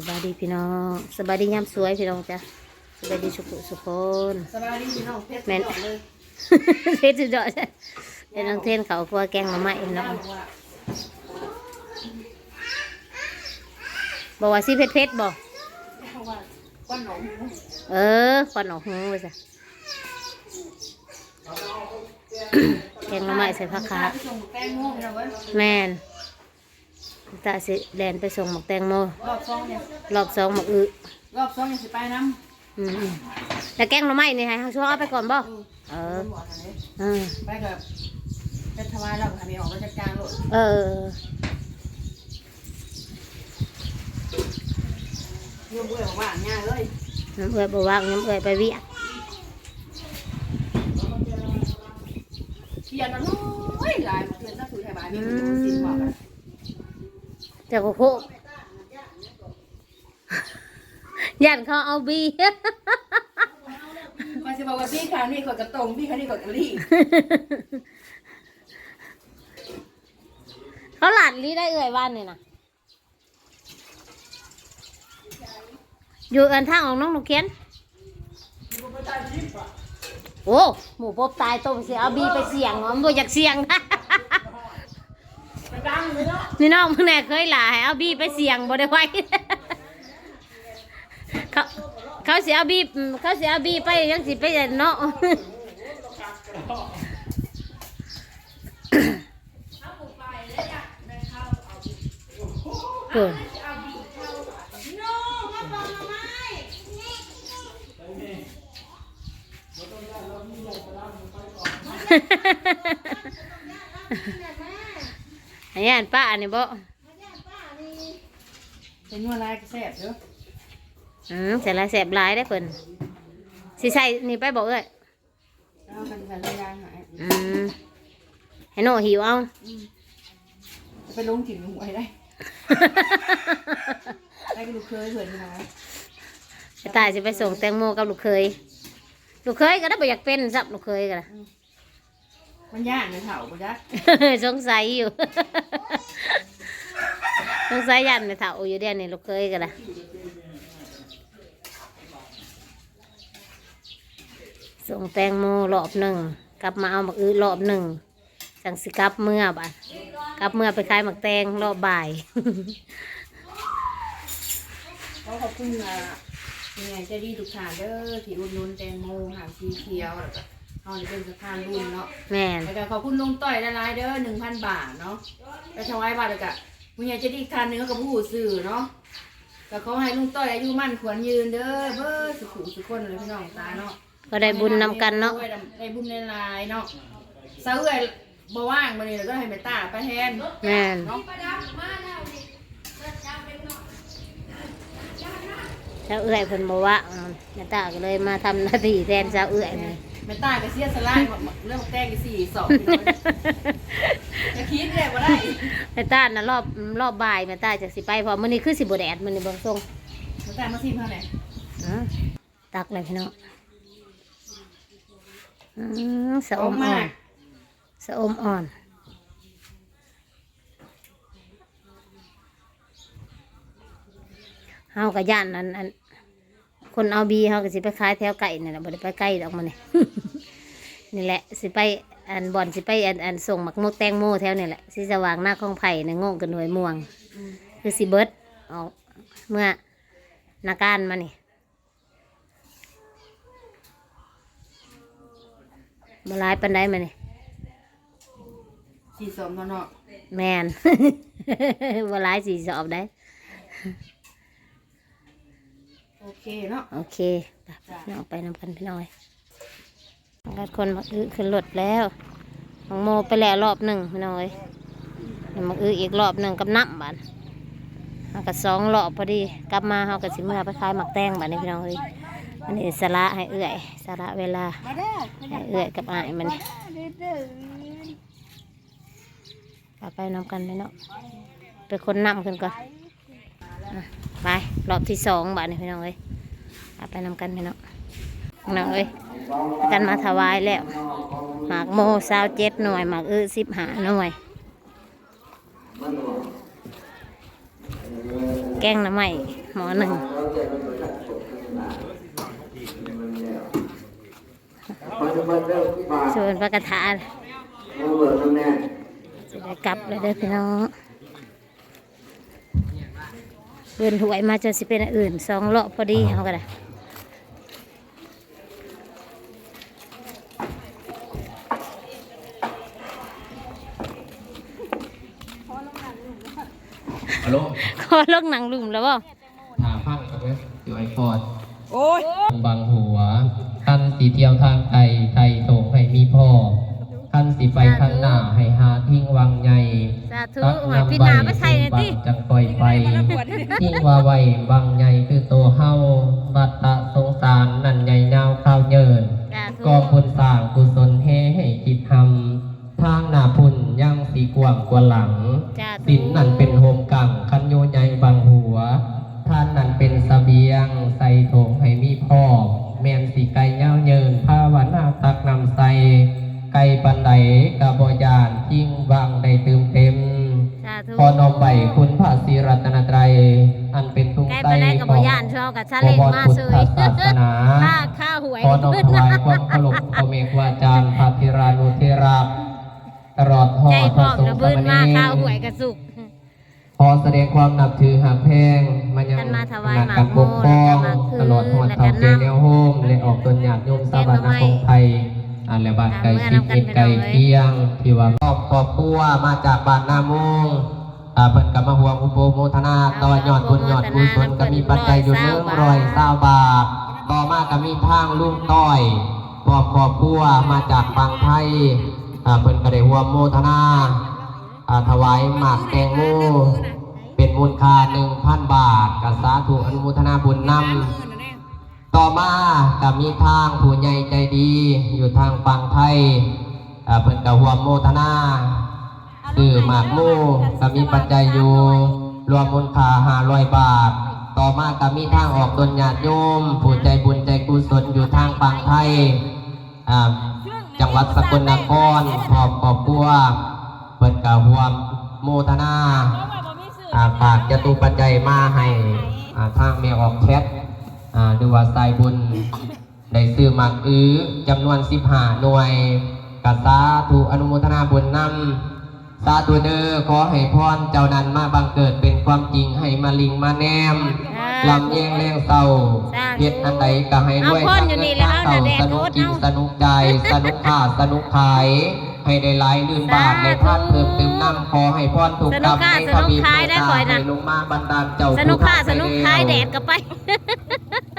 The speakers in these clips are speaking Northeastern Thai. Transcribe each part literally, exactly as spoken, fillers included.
สบายดีพี่น้อง สบายดียามสวยพี่น้องจ้ะ สบายดีสุขสุขคน สบายดีพี่น้องเพชร แม่น สุดยอดเลย เพชรสุดยอดจ้ะ เป็นน้องเทนเขาครัวแกงหน่อไม้พี่น้อง บอกว่า บอกว่าสิเผ็ดเผ็ดบอก บอกว่าก้อนหนอง เออควันออกหูไปซะ แกงหน่อไม้ใส่ผักขา ไปส่งแตงโมพี่น้องเว้ย แมน ตาสิแลนไปส่งหมกแตงโม รอบสองเนี่ย รอบสองหมกอึ รอบสองเนี่ยสิไปน้ำ อืมอืมแล้วแกงหน่อไม้นี่ให้เขาช่วยเอาไปก่อนบ่ เออ เออ บอกอะไร เออ ไปกับเป็นทวายเราค่ะมีออกมาจัดการโลด เออ ยกเว้ยบอกว่าง่ายเลย น้ำเอื้อยบ่ว่างน้ำเอื้อยไปเวียก เทียนมันน้อยหลายเทียนสักคือไทยบาทนี่มันสิบบอกอะ แต่ก็โค ย่านเขาเอาบี มันจะบอกว่าพี่คราวนี้ขอยกระตรงพี่คราวนี้ขอยกระลี่ เขาหลานลีได้เอื้อยบ้านนี่นะอยู่อันทางของน้องหนูเขียน โอ้หมูปบตายต้มสิเอาบีไปเสี่ยงเหรอมันบ่อยากเสี่ยง ไปดังเลยเนาะ นี่น้องมึงแน่เคยหลายเอาบีไปเสี่ยงบ่ได้ไหว เขาเขาสิเอาบีอืมเขาสิเอาบีไปยังสิไปเนาะ เออ อันนี้อันป้าอันนี้บ่ เป็นนวดลายกระแสบเด้อ อืมใส่หลายแสบหลายได้อเพิ่นสิใส่นี่ไปบอกเอ้ย เอาเป็นใส่ยางหาย อืมให้โน่หิวเอา ไปลงถิ่นหวยได้ ได้กับลูกเคยเพื่อนพี่น้อง ไปตายสิไปส่งแตงโมกับลูกเคย ลูกเคยก็ได้บ่อยากเป็นซับลูกเคยก็ได้ มันยากเลยเถาบ่จัก สงสัยอยู่ สงสัยย่านไม่เฒ่าอยู่เดี๋ยวนี้ลูกเคยก็ได้ส่งแตงโมรอบหนึ่งกลับมาเอาหมากอื้อรอบหนึ่งจังสิกลับเมือบ่ะกลับเมือไปขายหมากแตงรอบบ่าย ขอขอบคุณอ่ะยังไงใจดีทุกท่านเด้อที่อุดหนุนแตงโมหางสีเขียวแล้วก็เอาในเป็นสะพานบุญเนาะ แม่น แล้วก็ขอบคุณลุงต้อยหลายๆเด้อหนึ่งพันบาทเนาะไปถวายวัดแล้วก็ผู้ใหญ่ใจดีอีกท่านหนึ่งก็ผู้สื่อเนาะก็ขอให้ลุงต้อยอายุมั่นขวัญยืนเด้อเบิดสุขุสุขคนเลยพี่น้องตาเนาะ ก็ได้บุญนำกันเนาะ ได้บุญหลายๆเนาะสาวเอื้อยบ่ว่างมื้อนี้เราก็ให้แม่ตาไปแทน แม่น เนาะ เจ้าเอื้อยเพิ่นบ่ว่างแม่ตาก็เลยมาทำหน้าที่แทนเจ้าเอื้อยนี่ แม่ตาก็เสียสละเรื่องแตงก็สี่สองจะคิดเลยบ่ได้ แม่ตาน่ะรอบรอบบ่ายแม่ตาจักสิไปเพราะมื้อนี้คือสิบ่แดดมื้อนี้เบิ่งทรง แม่ตามาสิเท่าไหร่ อืมตักเลยพี่น้องอืมสะอมอ่อนสะอมอ่อน เฮาก็ย่านอันอันคนเอาบีเฮาก็สิไปขายแถวไกลนี่แหละบ่ได้ไปไกลดอกมื้อนี้ นี่แหละสิไปอันบ่อนสิไปอันอันส่งหมากมกแตงโมแถวนี่แหละสิสว่างนาคองไผ่ในโง่งกันหน่วยม่วง คือสิเบิดออกเมื่อนาการมานี่บ่หลายปานใดมานี่ สี่สองเนาะ แมน บ่หลายสี่สอบได้ โอเคเนาะ โอเคไปพี่น้องไปนำกันพี่น้อยกัดคนหมากอื้อขึ้นรถแล้วหมากโมไปแล้วรอบหนึ่งพี่น้อยหมากอื้ออีกรอบหนึ่งกับน้ำบาดมันก็สองรอบพอดี กลับมาเฮาก็สิเมื่อไปขายหมากแตงบาดนี้พี่น้องเอ้ยอันนี้สละให้เอื้อยสละเวลา มาเด้อ ให้เอื้อยกับอ้ายมัน เด้อ เอาไปนำกันพี่น้องไปคนน้ำขึ้นก่อนอ่ะไปรอบที่สองบาดนี้พี่น้องเอ้ยเอาไปนำกันพี่น้องพี่น้องเอ้ยกันมาถวายแล้วหมากโมซาวเจ็ดหน่วยหมากอื้อสิบห้าหน่วย แกงหน่อไม้หม้อหนึ่ง ส่วนปลากระทา สิได้กลับแล้วเด้อพี่น้อง เดินหวยมาจนสิเป็นอันอื่น สองเลาะพอดี เอาก็ได้ ฮัลโหล ขอลงหนังลุ่มแล้วบ่ ถามฟังกันเด้อ อยู่ไอพอด โอ้ย บางหัว คันสิเที่ยวทางไกล ไถ่ถงให้มีพ่อ คันสิไปข้างหน้า ให้หาทิ้งวังใหญ่ สาธุ ตัก โอ้ย น้ำ พี่นาไปใส่หน่อยติ บังจังค่อยไป ทิ้งว่าไว้วังใหญ่คือตัวเฮา วัฏสงสารนั่นใหญ่ยาวคราวเยิน สาธุ กองบุญสร้างกุศลแห่ให้คิดทำ ทางหน้าพุ้นยังสิกว้างกว่าหลัง สาธุ ศีลนั่นเป็นโฮมกัง คันอยู่ใหญ่บังหัว ทานนั่นเป็นเสบียง ใส่ถงให้มีพร้อม แม่นสิไกลยาวเยิน ภาวนาตักน้ำใส่ ไกลปานใดก็บ่ย้าน ทิ้งวางได้เติมเต็ม สาธุ ขอน้อมไหว้คุณพระศรีรัตนตรัย อันเป็นทุงไส้ ไกลปานใดก็บ่ย้าน ของ ชอบกับซาเล้งมาเสย พระพุทธศาสนา ค่า ค่าหวย ขอน้อมถวายความเคารพพ่อแม่ครูอาจารย์ พระเถรานุเถระ ตลอดฮอดพระสงฆ์สามเณร ใจพร้อมนะ บืนมา ค่าหวยกระสุก ขอแสดงความนับถือหักแพงมายัง ท่านมาถวาย คณะกรรมการปกครอง หมากโม ตลอดฮอด แล้วก็ เฒ่าแก่ น้ำ แนวโฮม และออกตนญาติโยมชาวบ้านนาคงไทย อ่า และบ้านใกล้ชิด อ่า เมืองนำกัน ใกล้เคียง ที่ว่าครอบ ครอบครัวมาจากบ้านนาโมง อ่า เพิ่นก็มาร่วมอนุโมทนา ต่อยอดบุญยอดกุศล ก็มีปัจจัยอยู่ หนึ่งร้อยซาวบาท ต่อมาก็มีทางลุงต้อย พร้อมครอบครัวมาจากฝั่งไทย อ่า เพิ่นก็ได้ร่วมโมทนา อ่า ถวายหมากแตงโม เป็นมูลค่า หนึ่งพันบาท ก็สาธุอนุโมทนาบุญนำ ต่อมาก็มีทางผู้ใหญ่ใจดีอยู่ทางฝั่งไทย อ่า เพิ่นก็ร่วมโมทนา ซื้อหมากโม ก็มีปัจจัยอยู่ รวมมูลค่า ห้าร้อยบาท ต่อมาก็มีทางออกตนญาติโยม ผู้ใจบุญใจกุศลอยู่ทางฝั่งไทย อ่า จังหวัดสกลนคร พร้อมครอบครัว เพิ่นก็ร่วมโมทนา อ่า ฝากจตุปัจจัยมาให้ อ่า ทางแม่ออกแคท อ่า หรือว่าสายบุญ ได้ซื้อหมากอื้อจำนวนสิบห้าหน่วย ก็สาธุอนุโมทนาบุญนำ สาธุเด้อ ขอให้พรเจ้านั้นมาบังเกิดเป็นความจริง ให้มาลิงมาแนม สาธุ ลำแยงแรงเศร้า สาธุ เฮ็ดอันใดก็ให้รวย เอาพรอยู่นี่แหละ ทรัพย์เงินทรัพย์เก่า เอาแดด สนุกกิน โอ๊ต เอา สนุกจ่าย สนุกค้า สนุกขาย ให้ได้หลายลื่นบาท สาธุ ได้ทานเพิ่มเติมนำ ขอให้พรทุกกรรม สนุกค้า ในทวีป สนุกขาย โลกา ได้ก่อนนะ ให้ลงมาบันดาลเจ้า สนุกค้า ผู้ทานไปแล้ว สนุกขาย แดดก็ไป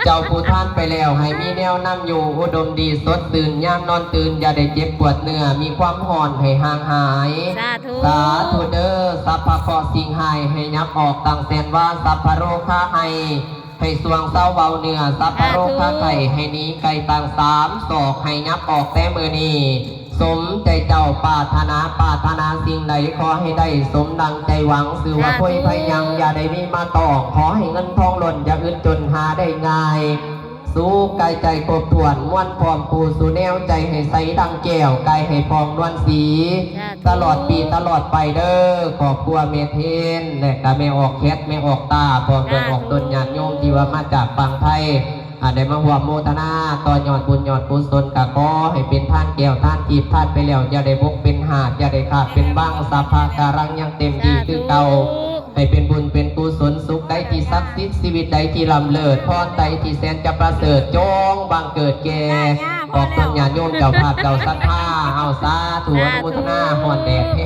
เจ้าผู้ทานไปแล้ว ให้มีแนวนำอยู่ อุดมดีสดชื่น ยามนอนตื่น อย่าได้เจ็บปวดเนื้อ มีความร้อนให้ห่างหาย สาธุ สาธุเด้อ สัพพะเคราะห์สิ่งร้ายให้ยับออก ตั้งแสนว่า สัพพะโรคาให้ ให้สวงเศร้าเบาเนื้อ สัพพะโรคา สาธุ ไข้ให้หนีไกล ตั้งสามศอกให้ยับออกแต่มื้อนี้ สมใจเจ้าปรารถนา ปรารถนาสิ่งใดขอให้ได้สมดังใจหวัง ชื่อว่า สาธุ โพยไพยัง อย่าได้มีมาต้อง ขอให้เงินทองล้น อย่าอึดจนหาได้ง่าย สุขกายใจครบถ้วน ม่วนพร้อมคู่สู่แนว ใจให้ใสดังแก้ว กายให้ผ่องนวลสี สาธุ ตลอดปีตลอดไปเด้อ ครอบครัวแม่เทน และก็แม่ออกแคท แม่ออกตา พร้อมด้วย สาธุ ออกตนญาติโยมที่ว่ามาจากฝั่งไทย อ่า ได้มาร่วมโมทนา ต่อยอดบุญยอดกุศล ก็ขอให้เป็นทานแก้วทานทิพย์ ทานไปแล้วอย่าได้บกเป็นหาด อย่าได้ขาดเป็นบัง สัพพะกาลังยังเต็มที่คือเก่า สาธุ ให้เป็นบุญเป็นกุศล สุขใดที่ศักดิ์สิทธิ์ ชีวิตใดที่ล้ำเลิศ พรใดที่แสนจะประเสริฐ จงบังเกิดแก่ สาธุ ออกตนญาติโยมเจ้าภาพเจ้าศรัทธา เอาสาธุ สาธุ อนุโมทนา ฮ้อนแดดแท้